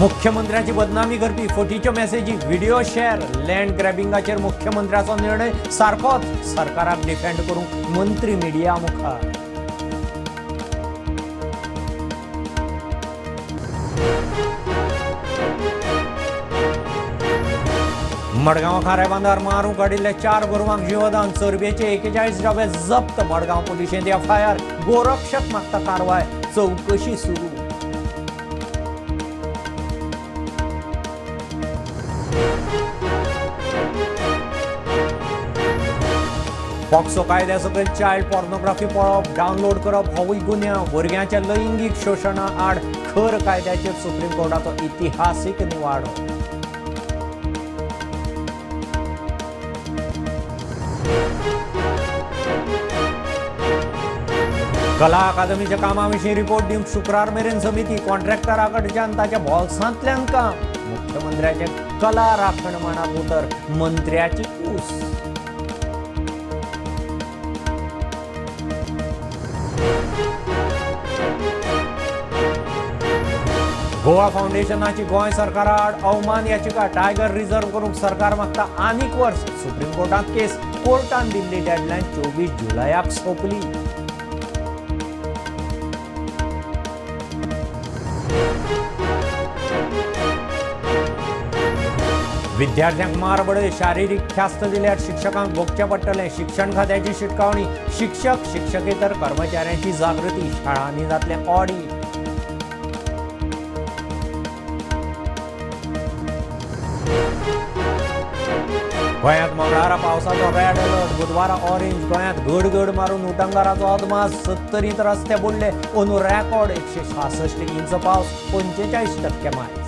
मुख्यमंत्र्याची बदनामी करपी फटीच्यो मॅसेजी, video share, land ग्रॅबिंगाचेर मुख्यमंत्र्याचो निर्णय सारकोच, सरकाराक डिफेंड करूंक मंत्री मिडिया मुखार. मडगांव खारेबांदार मारूंक काडिल्ल्या 4 गोरवांक जीवदान, चरबेचे 41 डबे जप्त. मडगांव पुलिशेंत एफआयआर, गोरक्षक मागता कारवाय, चवकशी सुरू. पॉक्सो कायद्या सकयल चायल्ड पॉर्नोग्राफी पळोवप, डावनलोड करप होवूय गुन्यांव. भुरग्यांच्या लैंगीक शोशणा आड खर कायद्याचेर सुप्रीम कोर्टाचो इतिहासीक निवाडो. कला अकादमीच्या कामा विशीं रिपोर्ट दिवंक शुक्रार मेरेन समिती. कॉन्ट्रॅक्टरा कडच्यान ताच्या बोल्सांतल्यान काम. मुख्यमंत्र्याचे कला राखण मानाक उतर, मंत्र्याची कूस. गोवा फावंडेशनाची गोंय सरकारा आड अवमान याचिका. टायगर रिझर्व करूंक सरकार मागता आनीक वर्स. सुप्रीम कोर्टांत केस, कोर्टान दिल्ली डेडलायन 24 जुलयाक सोंपली. विद्यार्थ्यांक मार बडय, शारिरीक ख्यास्त दिल्यार शिक्षकांक भोगचें पडटलें. शिक्षण खात्याची शिटकावणी. शिक्षक, शिक्षकेतर कर्मचाऱ्यांची जागृती. शाळांनी जातलें ऑडीट. गोंयांत मंगळारा पावसाचो रेड अलर्ट, बुधवारा ऑरेंज. गोंयांत गडगड मारून उटंगाराचो अदमास. 70 रस्ते बुडले. अंदू रेकॉर्ड 166 इंच पावस, 45% मायज.